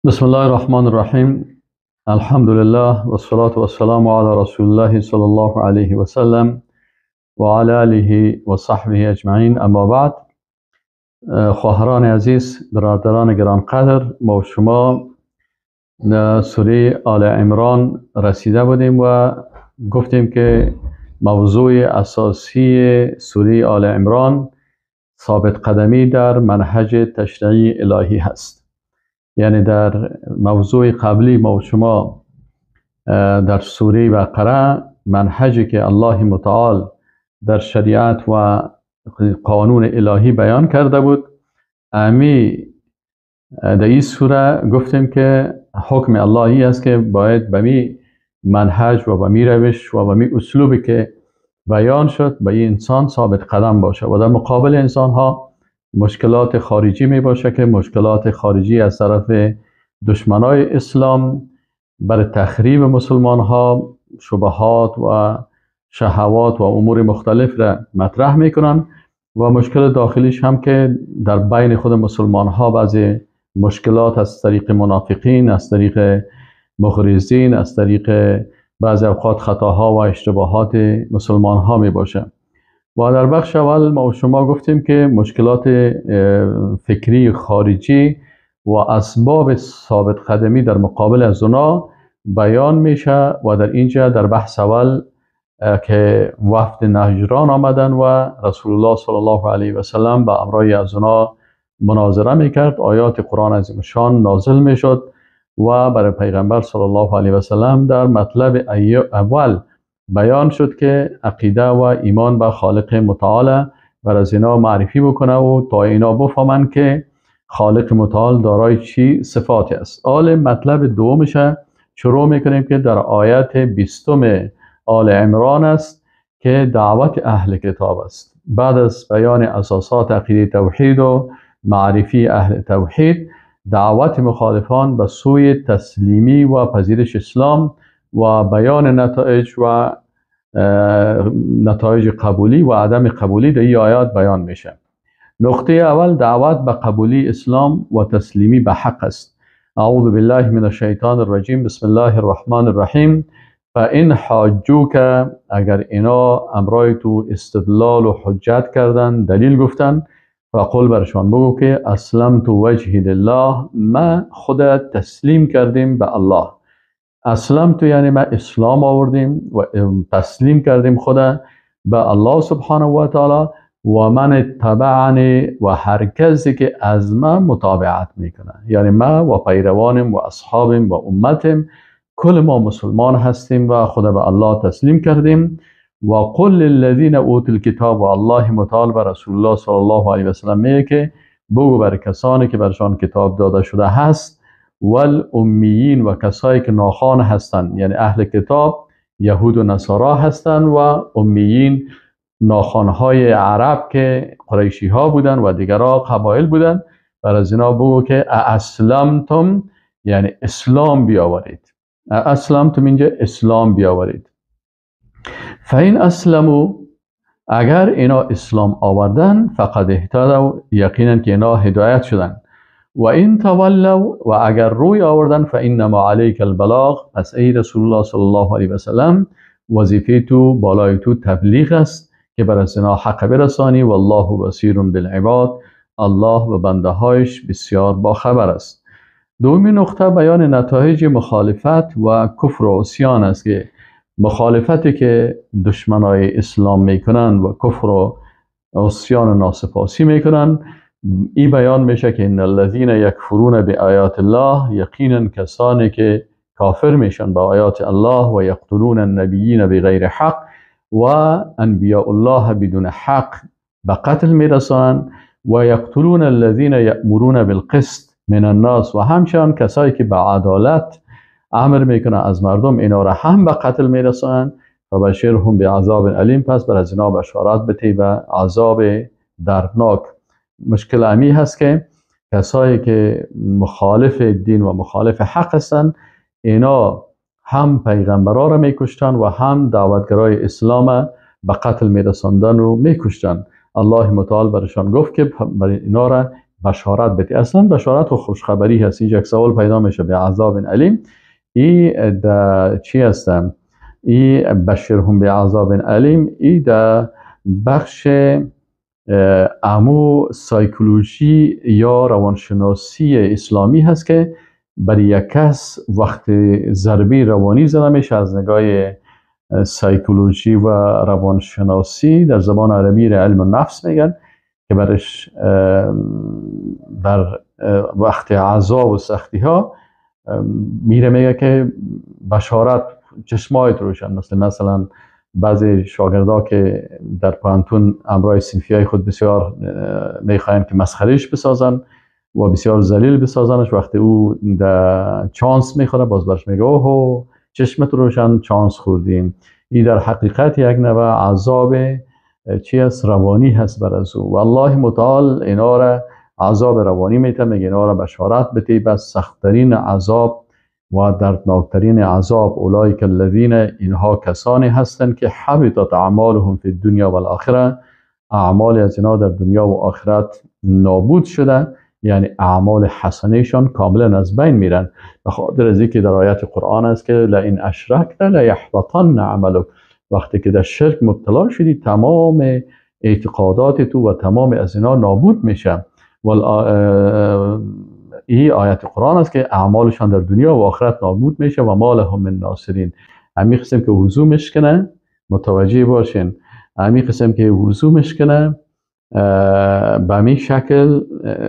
بسم الله الرحمن الرحیم. الحمد لله والصلاة والسلام علی رسول الله صلی الله علیه و سلم و علی آله و صحبه اجمعین. اما بعد، خواهران عزیز، برادران گرانقدر، ما و شما در سوره آل عمران رسیده بودیم و گفتیم که موضوع اساسی سوره آل عمران ثابت قدمی در منهج تشریعی الهی هست. یعنی در موضوع قبلی ما و شما در سوره بقره منهجی که الله متعال در شریعت و قانون الهی بیان کرده بود، امی در این سوره گفتیم که حکم اللهی است که باید به می منهج و به می روش و به می اسلوبی که بیان شد به این انسان ثابت قدم باشه و در مقابل انسان ها مشکلات خارجی می باشه که مشکلات خارجی از طرف دشمنای اسلام برای تخریب مسلمان ها شبهات و شهوات و امور مختلف را مطرح میکنن و مشکل داخلیش هم که در بین خود مسلمان ها بعضی مشکلات از طریق منافقین، از طریق مغرضین، از طریق بعضی اوقات خطاها و اشتباهات مسلمان ها می باشه. و در بخش اول ما و شما گفتیم که مشکلات فکری خارجی و اسباب ثابت قدمی در مقابل از اونا بیان میشه و در اینجا در بحث اول که وفد نجران آمدن و رسول الله صلی الله علیه و سلم به امرای از اونا مناظره میکرد، آیات قرآن عظیم شان نازل میشد و برای پیغمبر صلی الله علیه و سلم در مطلب اول بیان شد که عقیده و ایمان به خالق متعال بر از اینا معرفی بکنه و تا اینا بفهمن که خالق متعال دارای چی صفاتی است. آل مطلب دومش شروع میکنیم که در آیت 20 آل عمران است که دعوت اهل کتاب است. بعد از بیان اساسات عقیده توحید و معرفی اهل توحید، دعوت مخالفان به سوی تسلیمی و پذیرش اسلام و بیان نتایج و نتایج قبولی و عدم قبولی در این آیات بیان میشه. نقطه اول دعوت به قبولی اسلام و تسلیمی به حق است. اعوذ بالله من الشیطان الرجیم، بسم الله الرحمن الرحیم. فإن حاجوک، اگر اینا امرای تو استدلال و حجت کردن، دلیل گفتن، فقل برشان بگو که اسلمت وجهی لله، ما خود تسلیم کردیم به الله. اسلمت یعنی ما اسلام آوردیم و تسلیم کردیم خود به الله سبحانه و تعالی و من تبعنی و هر کسی که از ما متابعت میکنه، یعنی ما و پیروانم و اصحابم و امتم، کل ما مسلمان هستیم و خود به الله تسلیم کردیم. و قل للذین اوتوا الکتاب، و الله متعال به رسول الله صلی الله علیه و سلم میگه که بگو بر کسانی که برشان کتاب داده شده هست، والامیین و کسایی که ناخوان هستند، یعنی اهل کتاب یهود و نصارا هستند و امیین ناخوانهای عرب که قریشی ها بودن و دیگرها قبایل بودن، بر از اینا بگو که اسلمتم، یعنی اسلام بیاورید. اسلمتم اینجا اسلام بیاورید. فإن اسلموا، اگر اینا اسلام آوردن، فقد اهتدوا، یقینا که اینا هدایت شدن. و این تولوا، و اگر روی آوردن، فإنما علیک البلاغ، پس ای رسول الله صلی الله علیه و سلم وظیفه تو بالای تو تبلیغ است که بر از اینا حق برسانی. والله بصیر بالعباد، الله و بنده هایش بسیار باخبر است. دومی نقطه بیان نتایج مخالفت و کفر و عصیان است که مخالفتی که دشمنای اسلام میکنن و کفر و عصیان و ناسپاسی میکنن، ای بیان میشه که ان الذین یکفرون بآیات الله، یقینا کسانی که کافر میشن با آیات الله، و یقتلون النبیین بغیر حق، و انبیاء الله بدون حق به قتل میرسانن، و یقتلون الذین یأمرون بالقسط من الناس، و همچنان کسایی که به عدالت امر میکنه از مردم، اینا را هم به قتل میرسانن. و بشرهم بعذاب الیم، پس بر از اینا بشارت بتی به عذاب دردناک. مشکل امی هست که کسایی که مخالف دین و مخالف حق هستن، اینا هم پیغمبرا را میکشتن و هم دعوتگرای اسلام به قتل میرساندن و میکشتن. الله متعال برشان گفت که برای اینا را بشارت بده. اصلا بشارت و خوشخبری هست. اینجا یک سوال پیدا میشه به عذاب الیم، ای در چی هستم؟ ای بشرهم به عذاب الیم، ای در بخش امو سایکولوژی یا روانشناسی اسلامی هست که برای یک کس وقت ضربه روانی زده میشه از نگاه سایکولوژی و روانشناسی، در زبان عربی را علم نفس میگن، که برش در وقت عذاب و سختی ها میره میگه که بشارت، چشمایت روشن. مثلا بعضی شاگردا که در پانتون امرای صنفی های خود بسیار میخواین که مسخرهش بسازن و بسیار ذلیل بسازنش، وقتی او در چانس میخوره باز برش میگه اوه چشمت روشن، چانس خوردیم. این در حقیقت یک نوع عذاب چی است؟ روانی هست بر از او. و الله متعال اینا را عذاب روانی میته، میگه اینا را بشارت بده بس سختترین عذاب و دردناکترین عذاب. اولئک الذین، اینها کسانی هستند که حبطت اعمالهم فی الدنیا و الاخره، اعمال از اینا در دنیا و آخرت نابود شده، یعنی اعمال حسنهشان کاملا از بین میرن. به خاطر از اینکه در آیت قرآن است که لئن اشرکت لیحبطن عملک، وقتی که در شرک مبتلا شدی تمام اعتقادات تو و تمام از اینا نابود میشه. این آیت قرآن است که اعمالشان در دنیا و آخرت نابود میشه و ما لهم من ناصرین. همین قسم که وضو مشکنه، متوجه باشین، همین قسم که وضو مشکنه به همین شکل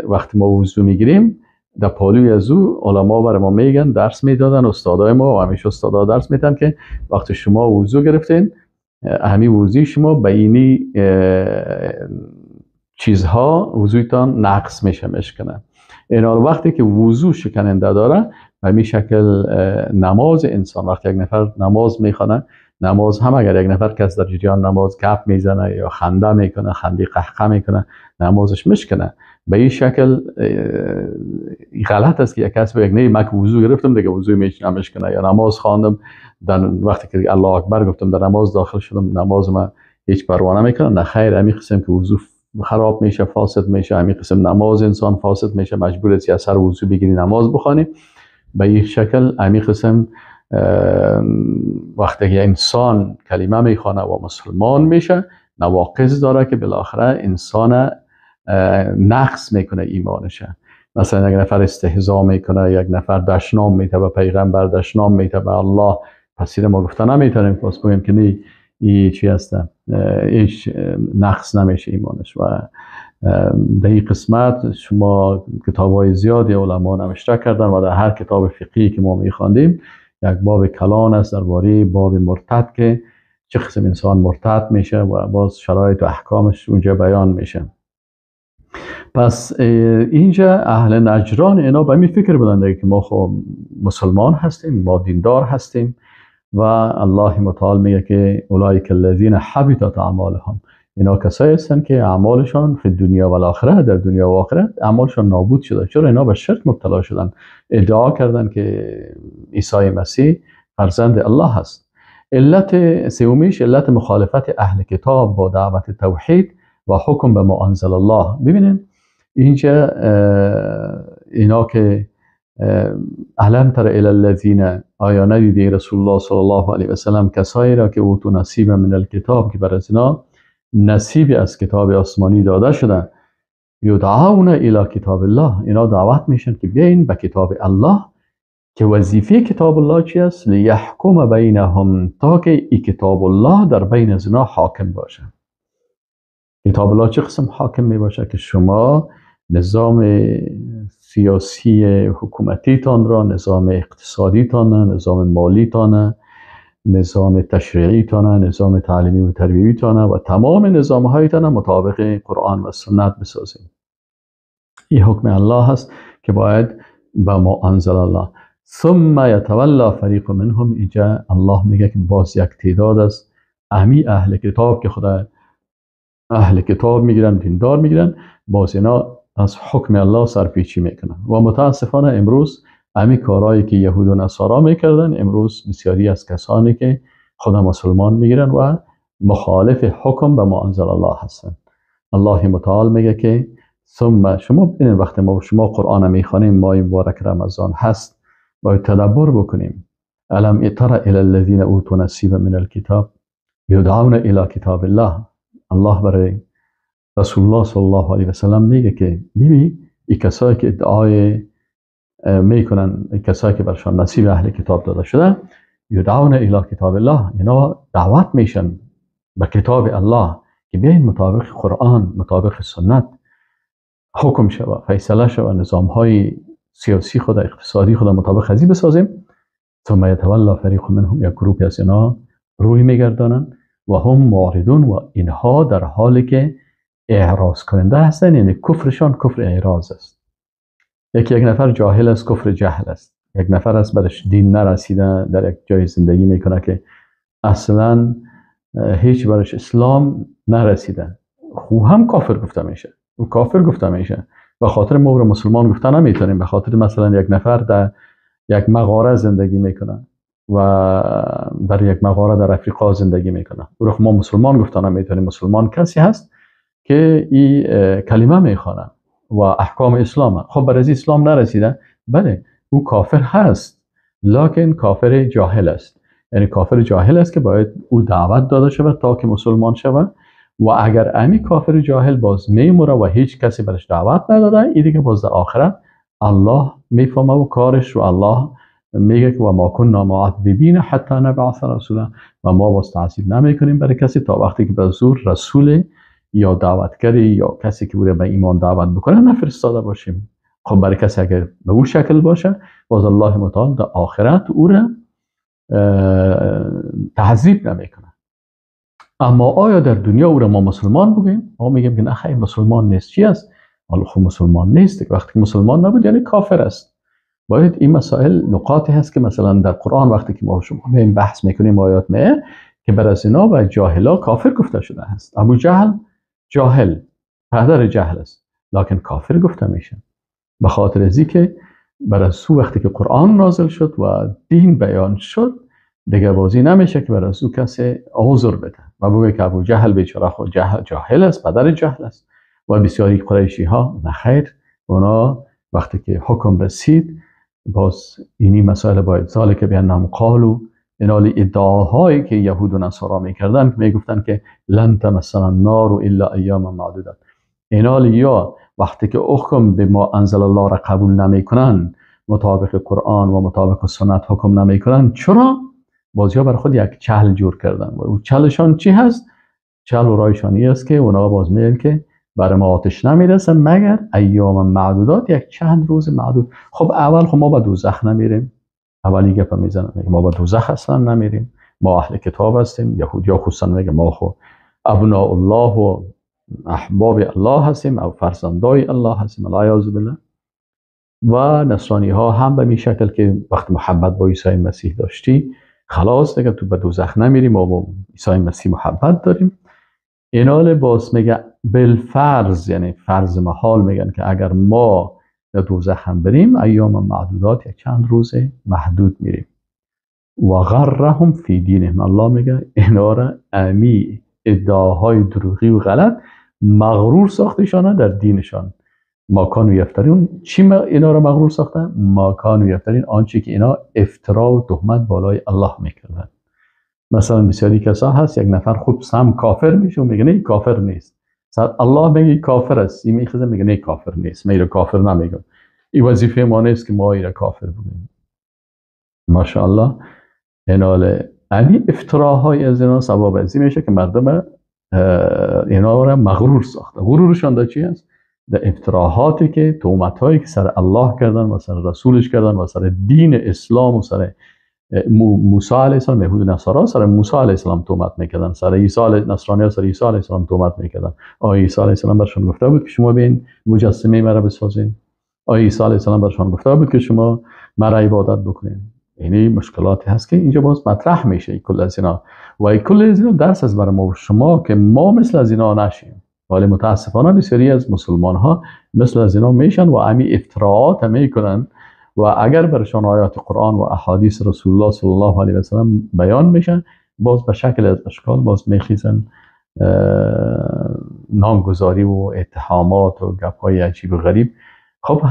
وقتی ما وضو میگیریم در پالوی از او علما بر ما میگن، درس میدادن استادای ما و همیشه استادا درس میدن که وقتی شما وضو گرفتین همین وضوی شما به اینی چیزها وضویتان نقص میشه، مشکنه. اینا وقتی که وضو شکننده داره به همین شکل نماز انسان، وقتی یک نفر نماز میخوانه، نماز هم اگر یک نفر کس در جریان نماز گپ میزنه یا خنده میکنه، خنده قهقه میکنه، نمازش مشکنه. به این شکل غلط است که یک کس بگه نه من که وضو گرفتم دیگه وضوی نمیشکنه، یا نماز خواندم در وقتی که الله اکبر گفتم در نماز داخل شدم نماز من هیچ پروا نمیکنه. نه خیر، همین قسم که وضو خراب میشه، فاسد میشه، همین قسم نماز انسان فاسد میشه، مجبور است از سر وضو بگیری نماز بخوانی. به این شکل همین قسم وقتی که انسان کلمه میخوانه و مسلمان میشه، نواقص داره که بالاخره انسان نقص میکنه ایمانشه. مثلا یک نفر استهزا میکنه، یک نفر دشنام میته به پیغمبر، دشنام میته به الله، پس ما گفته نمیتونیم پس بگیم که نه ای چی هسته، ایش نقص نمیشه ایمانش. و در این قسمت شما کتاب های زیادی علما نوشته کردن و در هر کتاب فقهی که ما میخواندیم یک باب کلان است درباره باب مرتد که چه قسم انسان مرتد میشه و باز شرایط و احکامش اونجا بیان میشه. پس اینجا اهل نجران اینا به می فکر بودن که ما خب مسلمان هستیم، ما دیندار هستیم و الله متعال میگه که اولئک الذین حبطت اعمالهم، اینا کسایی هستند که اعمالشان فی دنیا و الاخره، در دنیا و آخرت اعمالشان نابود شده. چرا؟ اینا به شرک مبتلا شدن، ادعا کردن که عیسی مسیح فرزند الله است. علت سومیش علت مخالفت اهل کتاب با دعوت توحید و حکم به ما انزل الله. ببینیم اینجا اینا که الم تر الی الذین، آیا ندیدی رسول الله صلی الله علیه و سلم کسایی را که اوتوا نصیب من الکتاب، که بر از اینا نصیبی از کتاب آسمانی داده شده، یدعون الی کتاب الله، اینا دعوت میشن که بیاین به کتاب الله، که وظیفه کتاب الله چی است؟ لیحکم بینهم، تا که ای کتاب الله در بین از اینا حاکم باشه. کتاب الله چه قسم حاکم می باشه؟ که شما نظام سیاسی حکومتی تان را، نظام اقتصادی تان، نظام مالی تان، نظام تشریعی تان، نظام تعلیمی و تربیوی تان و تمام نظام های تان مطابق قرآن و سنت بسازیم. این حکم الله هست که باید به ما انزل الله. ثم یتولی فریق منهم، اینجا الله میگه که باز یک تعداد از اهمی اهل کتاب که خدا اهل کتاب میگیرن، دیندار میگیرن، باز اینا از حکم الله سرپیچی میکنن. و متاسفانه امروز همین کارهایی که یهود و نصارا میکردن، امروز بسیاری از کسانی که خدا مسلمان میگیرن و مخالف حکم به ما انزل الله هستن. الله متعال میگه که ثم شما ببینید وقتی ما شما قرآن میخوانیم، ماه مبارک رمضان هست، باید تدبر بکنیم. الم تر الی الذین اوتوا نصیبا من الکتاب یدعون الی کتاب الله. الله برای رسول الله صلی الله علیه و سلم میگه که ببین این کسایی که ادعای میکنن، این کسایی که برشان نصیب اهل کتاب داده شده، یدعون الی کتاب الله، اینا دعوت میشن به کتاب الله که بیاین مطابق قرآن، مطابق سنت حکم شود، فیصله شود، نظام های سیاسی خود، اقتصادی خود مطابق ازی بسازیم. ثم یتولی فریق منهم، یک گروه از اینا روی میگردانند و هم معرضون، و اینها در حالی که اعراض کننده هستند، یعنی کفرشان کفر اعراض است. یک نفر جاهل است، کفر جهل است. یک نفر است برش دین نرسیده، در یک جای زندگی میکنه که اصلا هیچ برش اسلام نرسیده، خو هم کافر گفته میشه، او کافر گفته میشه. به خاطر ما مسلمان گفته نمیتونیم. به خاطر مثلا یک نفر در یک مغاره زندگی میکنه و در یک مغاره در افریقا زندگی میکنه، او رو ما مسلمان گفته نمیتونیم. مسلمان کسی هست که این کلمه میخوانه و احکام اسلام. خب برای اسلام نرسیده، بله او کافر هست، لکن کافر جاهل است. یعنی کافر جاهل است که باید او دعوت داده شود تا که مسلمان شود. و اگر امی کافر جاهل باز میموره و هیچ کسی برش دعوت نداده، این دیگه باز در آخرت الله میفهمه و کارش رو الله میگه که و ما کنا معذبین حتی نبعث رسولا، و ما باز تعذیب نمیکنیم برای کسی تا وقتی که به زور رسول یا دعوتگری یا کسی که به ایمان دعوت بکنه نفرستاده باشیم. خب برای کسی اگر به اون شکل باشه، باز الله متعال در آخرت او را تعذیب نمیکنه. اما آیا در دنیا او را ما مسلمان بگیم؟ ما میگیم که نه خیر، مسلمان نیست. چی است؟ حالا خب مسلمان نیست. وقتی مسلمان نبود یعنی کافر است. باید این مسائل نقاطی هست که مثلا در قرآن وقتی که ما شما این بحث میکنیم آیات میه که بر از اینا و جاهلا کافر گفته شده هست. ابو جهل جاهل، پدر جهل است، لکن کافر گفته میشه به خاطر ازی که بر از او وقتی که قرآن نازل شد و دین بیان شد دیگه بازی نمیشه که بر از او کسی عذر بده و بگه که ابو جهل بیچاره خود جاهل است، پدر جهل است. و بسیاری قریشی ها نخیر، اونا وقتی که حکم رسید باز اینی مسائل باید ذالک بانهم قالوا، اینا ادعاهایی که یهود و نصارا میکردن که میگفتن که لن تمسنا النار الا ایاما معدودات. اینا یا وقتی که حکم به ما انزل الله را قبول نمیکنن، مطابق قرآن و مطابق سنت حکم نمیکنن، چرا؟ بازی ها برای خود یک چل جور کردن و اون چلشان چی هست؟ چل و رایشانی است که اونا باز میگن که برای ما آتش نمیرسه مگر ایام معدودات، یک چند روز معدود. خب اول خب ما به دوزخ نمیریم، اولی گپ میزنن میگه ما به دوزخ اصلا نمیریم، ما اهل کتاب هستیم. یهودی ها خصوصا میگه ما خو ابناء الله و احباب الله هستیم او فرزندای الله هستیم، العیاذ بالله. و نصرانی ها هم به می شکل که وقت محبت با عیسی مسیح داشتی خلاص دیگه تو به دوزخ نمیریم، ما با عیسی مسیح محبت داریم. اینال باز میگه بالفرض، یعنی فرض محال میگن که اگر ما در دوزخ هم بریم ایام معدودات، یک چند روز محدود میریم. و غرهم فی دینهم، الله میگه اینا را امی ادعاهای دروغی و غلط مغرور ساختشانه در دینشان. ما کانوا یفترون، چی اینا را مغرور ساختن؟ ما کانوا یفترین، آنچه که اینا افترا و تهمت بالای الله میکردن. مثلا بسیاری کسا هست یک نفر خوب سم کافر میشه و میگه نه کافر نیست، الله میگه کافر است، این میخزه میگه نه کافر نیست، من کافر نمیگم، این وظیفه ما نیست که ما ایرا کافر بگیم. ماشاءالله اینال امی افتراهای از اینا سبب ازی میشه که مردم اینا را مغرور ساخته. غرورشان در چی هست؟ در افتراهاتی که تهمت هایی که سر الله کردن و سر رسولش کردن و سر دین اسلام و سر موسی علیه السلام، یهود نصارا سر موسی علیه السلام تهمت میکردن، سر عیسی نصرانی سر عیسی علیه السلام تهمت میکردن. آیا عیسی علیه السلام برشون گفته بود که شما بیاین مجسمه مرا بسازین؟ آیا عیسی علیه السلام برشون گفته بود که شما مرا عبادت بکنین؟ یعنی مشکلاتی هست که اینجا باز مطرح میشه کل از اینا و کل از اینا درس از برای ما و شما که ما مثل از اینا نشیم. ولی متاسفانه بسیاری از مسلمان ها مثل از اینا میشن و امی افتراعات میکنن و اگر برشان آیات قرآن و احادیث رسول الله صلی الله علیه و سلم بیان میشن باز به شکل از اشکال باز میخیزن نامگذاری و اتهامات و گپ‌های عجیب و غریب. خب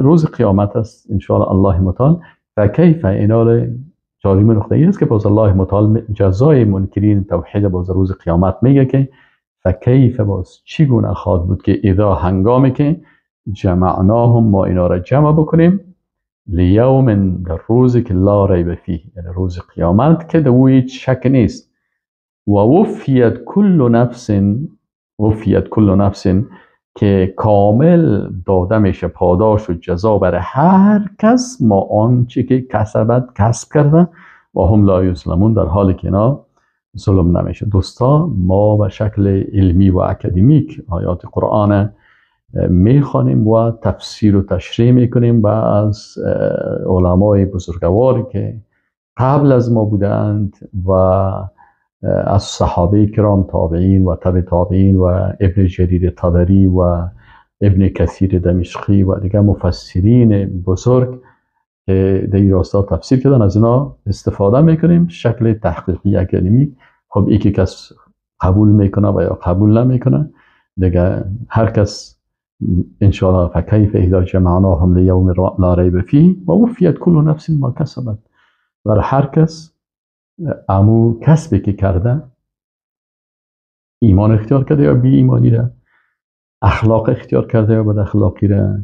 روز قیامت است انشاءالله الله متعال. و کیف اینال چهارمین نقطه ای است که باز الله متعال جزای منکرین توحید باز روز قیامت میگه که فکیف باز چگونه خواهد بود که اذا هنگامی که جمعناهم ما اینا را جمع بکنیم لیوم در روزی که لا ریب فیه، یعنی روز قیامت که در او هیچ شک نیست. و وفیت کل نفس، وفیت کل نفس که کامل داده میشه پاداش و جزا برای هر کس ما آنچه که کسبت کسب کرده و هم لا یظلمون، در حالی که اینا ظلم نمیشه. دوستا ما به شکل علمی و اکادمیک آیات قرآن میخوانیم و تفسیر و تشریح میکنیم و از علمای بزرگواری که قبل از ما بودند و از صحابه کرام، تابعین و تبع تابعین و ابن جریر طبری و ابن کثیر دمشقی و دیگر مفسرین بزرگ که در این راستا تفسیر کردن، از اینا استفاده میکنیم شکل تحقیقی اکادمی. خب یکی کس قبول میکنه و یا قبول نمیکنه دیگه، هر کس انشاءالله. فکیف اذا جمعناهم لیوم لا ریب فیه و وفیت کل نفس ما کسبت، بر هر کس امو کسبی که کرده، ایمان اختیار کرده یا بی ایمانی را، اخلاق اختیار کرده یا بد اخلاقی را،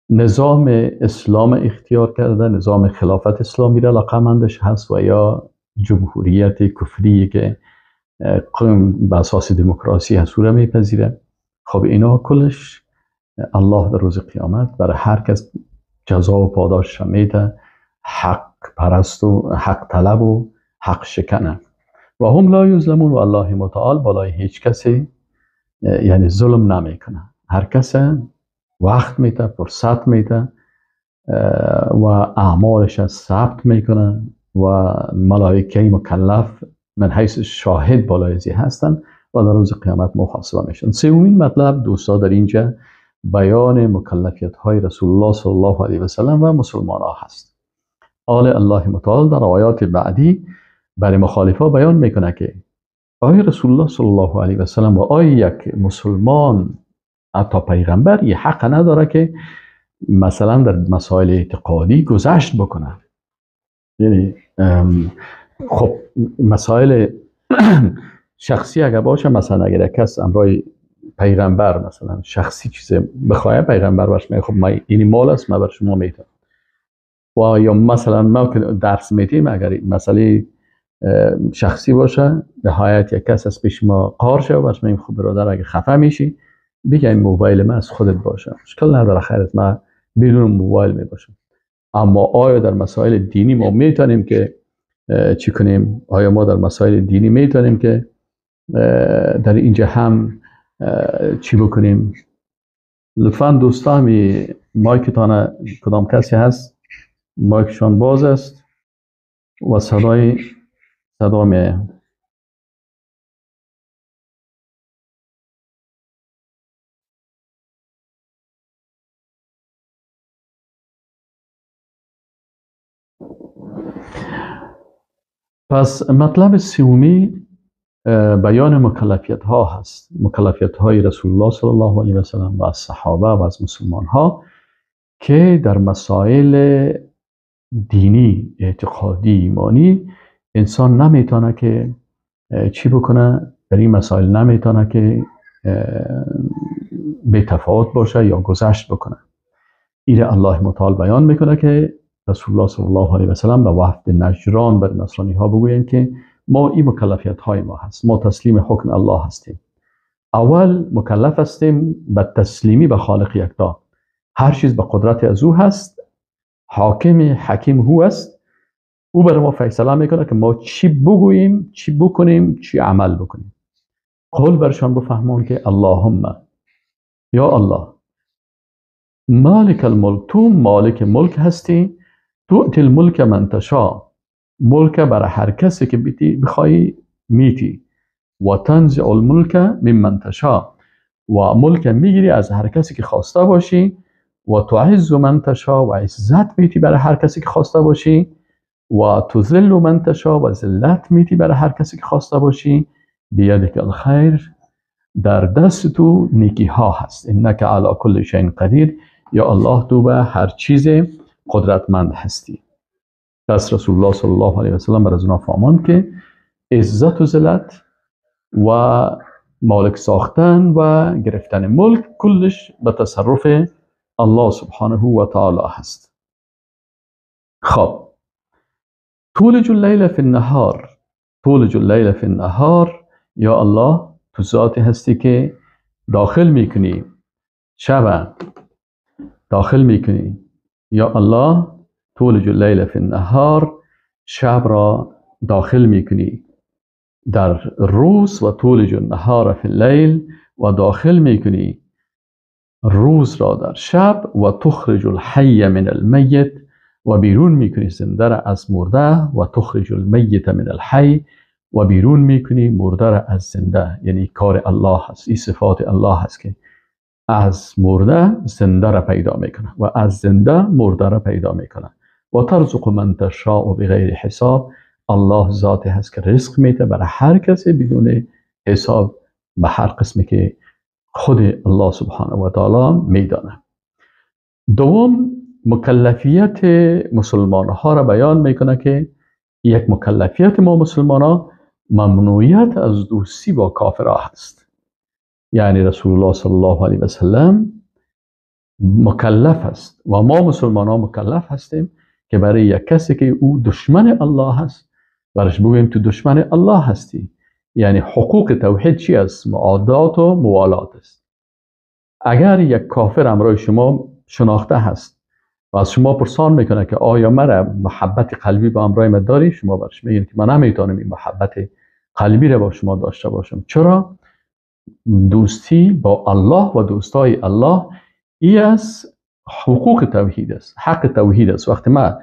نظام اسلام اختیار کرده، نظام خلافت اسلامی را علاقه‌مندش هست و یا جمهوریت کفری که به اساس دموکراسی هست او را میپذیره. خب اینا کلش الله در روز قیامت برای هر کس جزا و پاداش میده، حق پرست و حق طلب و حق شکنه. و هم لا یظلمون، و الله متعال بالای هیچ کسی یعنی ظلم نمیکنه. هر کس وقت میده، فرصت میده و اعمالش ثبت میکنه و ملائکه مکلف من حیث شاهد بالای زی هستن و در روز قیامت محاسبه میشن. سومین مطلب دوستا در اینجا بیان مکلفیت های رسول الله صلی الله علیه و سلم و مسلمان ها هست. آل الله متعال در آیات بعدی برای مخالفا بیان میکنه که آیا رسول الله صلی الله علیه و سلم و آیا یک مسلمان حتی پیغمبر یه حق نداره که مثلا در مسائل اعتقادی گذشت بکنه؟ یعنی خب مسائل شخصی اگر باشه، مثلا اگر کس امرای پیغمبر مثلا شخصی چیز بخواه، پیغمبر برش میگه خب ما این مال است، ما بر شما میتم. و یا مثلا ما که درس میتیم اگر مسئله شخصی باشه، نهایت یک کس از پیش ما قار شه و برش میگیم خب برادر اگه خفه میشی بگه این موبایل من از خودت باشه، مشکل نداره، خیرت، من بدون موبایل میباشم. اما آیا در مسائل دینی ما میتونیم که چی کنیم؟ آیا ما در مسائل دینی میتونیم که در اینجا هم چی بکنیم؟ لطفا دوستان مایکتان کدام کسی هست مایکشان باز است و صدا میآید. پس مطلب سومی بیان مکلفیت ها هست، مکلفیت های رسول الله صلی الله علیه و سلم و از صحابه و از مسلمان ها که در مسائل دینی، اعتقادی، ایمانی انسان نمیتونه که چی بکنه، در این مسائل نمیتونه که به تفاوت باشه یا گذشت بکنه. ایره الله متعال بیان میکنه که رسول الله صلی الله علیه و سلم به وفد نجران بر نصرانی ها بگویند که ما این مکلفیت های ما هست، ما تسلیم حکم الله هستیم. اول مکلف هستیم به تسلیمی به خالق یکتا، هر چیز به قدرت از او هست، حاکم حکیم هو است، او برای ما فیصله میکنه که ما چی بگوییم، چی بکنیم، چی عمل بکنیم. قول برشان بفهمان که اللهم یا الله مالک الملک، تو مالک ملک هستی، تؤتی الملک من تشا، ملک برای هر کسی که بخوای میتی، و تنزع الملک ممن تشا، و ملک میگیری از هر کسی که خواسته باشی، و تعز من تشا، و عزت میتی برای هر کسی که خواسته باشی، و تذل من تشا، و ذلت میتی برای هر کسی که خواسته باشی. بیدک الخیر، در دست تو نیکی ها هست. انک علی کل شیء قدیر، یا الله تو به هر چیز قدرتمند هستی. پس رسول الله صلی الله علیه و سلم بر از اونا فرمان که عزت و ذلت و مالک ساختن و گرفتن ملک کلش به تصرف الله سبحانه و تعالی هست. خب تولج اللیل فی النهار، تولج اللیل فی النهار، یا الله تو ذاتی هستی که داخل میکنی شب، داخل میکنی یا الله، تولج اللیل فی النهار، شب را داخل میکنی در روز، و تولج النهار فی اللیل، و داخل میکنی روز را در شب، و تخرج الحی من المیت، و بیرون میکنی زنده را از مرده، و تخرج المیت من الحی، و بیرون میکنی مرده را از زنده. یعنی کار الله هست، این صفات الله هست که از مرده زنده را پیدا میکنه و از زنده مرده را پیدا میکنه. و ترزق من تشاء بغیر حساب، الله ذاتی هست که رزق میده برای هر کسی بدون حساب، به هر قسمی که خود الله سبحانه و تعالی میدانه. دوم، مکلفیت مسلمان ها را بیان میکنه که یک مکلفیت ما مسلمان ها ممنوعیت از دوستی با کافرها هست. یعنی رسول الله صلی الله علیه و سلم مکلف است و ما مسلمان ها مکلف هستیم که برای یک کسی که او دشمن الله هست برش بگوییم تو دشمن الله هستی. یعنی حقوق توحید چی است؟ معادات و موالات است. اگر یک کافر امرای شما شناخته هست و از شما پرسان میکنه که آیا مرا محبت قلبی با امرای من داری، شما برش میگین که من نمیتونم این محبت قلبی را با شما داشته باشم. چرا؟ دوستی با الله و دوستای الله ای از حقوق توحید است، حق توحید است. وقتی ما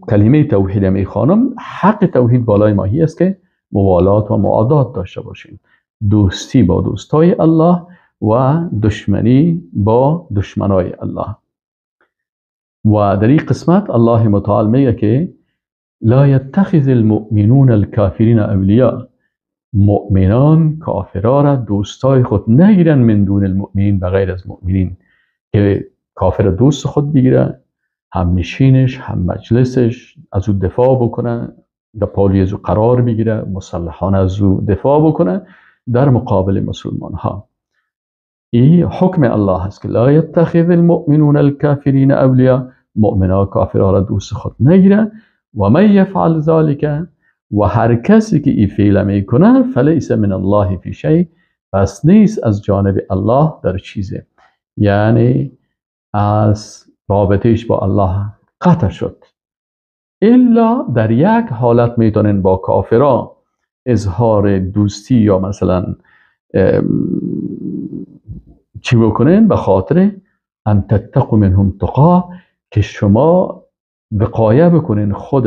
کلمه توحید میخوانم، حق توحید بالای ماهی است که موالات و معادات داشته باشیم، دوستی با دوستای الله و دشمنی با دشمنای الله. و در این قسمت الله متعال میگه که لا یتخذ المؤمنون الکافرین اولیاء، مؤمنان کافرا را دوستای خود نگیرن، من دون المؤمنین، بغیر از مؤمنین، که کافر دوست خود بگیره، هم نشینش، هم مجلسش، از او دفاع بکنه، در پالی از او قرار بگیره، مسلحانه از او دفاع بکنه در مقابل مسلمان ها. این حکم الله هست که لا یتخذ المؤمنون الکافرین اولیاء، مؤمنا کافرها را دوست خود نگیره. و من یفعل ذلک، و هر کسی که این فعل میکنه، فلیس من الله فی شیء، پس نیست از جانب الله در چیزه، یعنی از رابطهش با الله قطع شد. الا در یک حالت میتونن با کافرا اظهار دوستی یا مثلا چی بکنن، به خاطر ان تتقوا منهم تقا، که شما وقایه بکنین خود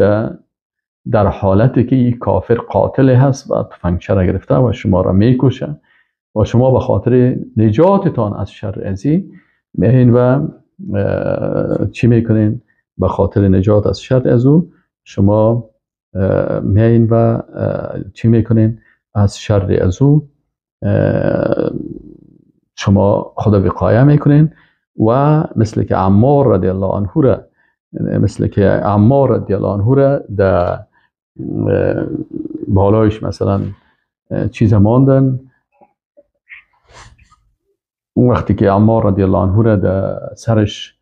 در حالتی که یک کافر قاتل هست و تفنگچه را گرفته و شما را میکشه و شما به خاطر نجاتتان از شر ازی میهین و چی میکنین؟ به خاطر نجات از شر از او شما میهین و چی میکنین؟ از شر از او شما خود وقایه میکنین. و مثل که عمار رضی الله عنه را، مثل که عمار رضی الله عنه را در بالایش مثلا چیز ماندن، اون وقتی که عمار رضی الله عنه را در سرش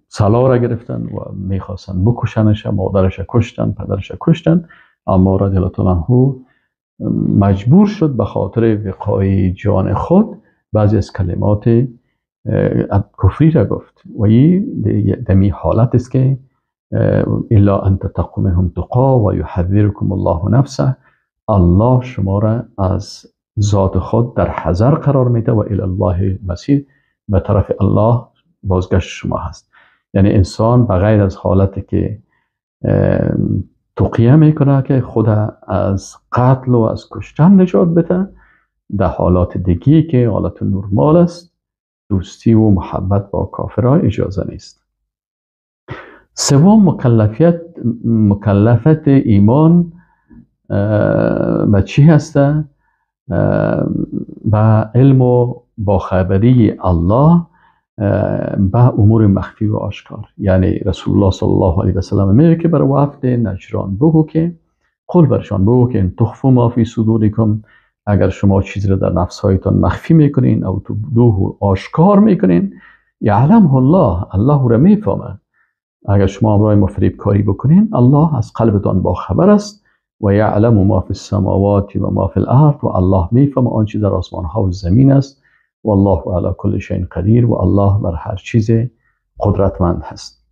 سلا را گرفتن و میخواستن بکشنش، مادرش کشتن، پدرش کشتن، عمار رضی الله عنه مجبور شد به خاطر وقای جان خود بعضی از کلمات کفری را گفت. و این دمی حالت است که الا ان تتقوا منهم تقا و یحذرکم الله نفسه، الله شما را از ذات خود در حذر قرار میده و الی الله المصیر، به طرف الله بازگشت شما هست. یعنی انسان بغیر از حالتی که تقیه میکنه که خود از قتل و از کشتن نجات بده، در حالات دیگه که حالت نرمال است دوستی و محبت با کافرها اجازه نیست. سوم، مکلفت ایمان به چی هسته؟ به علم و باخبری الله به امور مخفی و آشکار. یعنی رسول الله صلی الله علیه و سلم میگه که بر وفد نجران بگو که قل برشان بگو که ان تخفوا ما فی صدورکم، اگر شما چیزی را در نفسهایتان مخفی میکنین او تبدوه آشکار میکنین، یعلمه الله، الله را میفهمه. اگر شما امرای ما فریب کاری بکنین، الله از قلبتان با خبر است. و یعلم ما فی السماوات و ما فی الارض، و الله میفهمه آنچه در آسمان ها و زمین است. والله علی کل شیء قدیر، و الله بر هر چیز قدرتمند هست.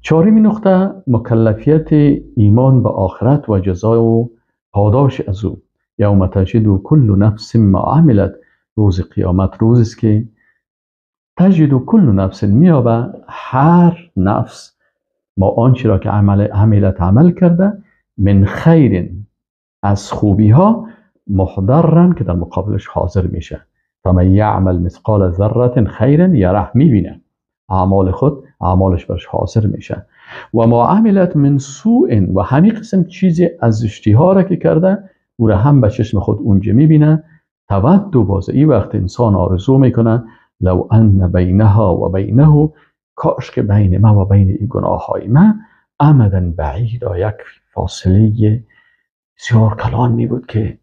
چهارمین نقطه مکلفیت ایمان به آخرت و جزای و پاداش از او. یوم تجد کل نفس ما عملت، روز قیامت روزی است که تجد کل نفس، میابه هر نفس ما آنچه را که عملت عمل کرده، من خیر از خوبی ها، محضرن که در مقابلش حاضر میشه. فمن یعمل مثقال ذره خیرا یره، میبینه اعمال خود، اعمالش برش حاضر میشه. و ما عملت من سوء، و همین قسم چیزی از زشتی ها را که کرده او را هم به چشم خود اونجا میبینه. تود باز این وقت انسان آرزو میکنه لو ان بینها و بینه، کاش که بین ما و بین این گناه های ما امدا بعیدا، یک فاصله بسیار کلان می بود که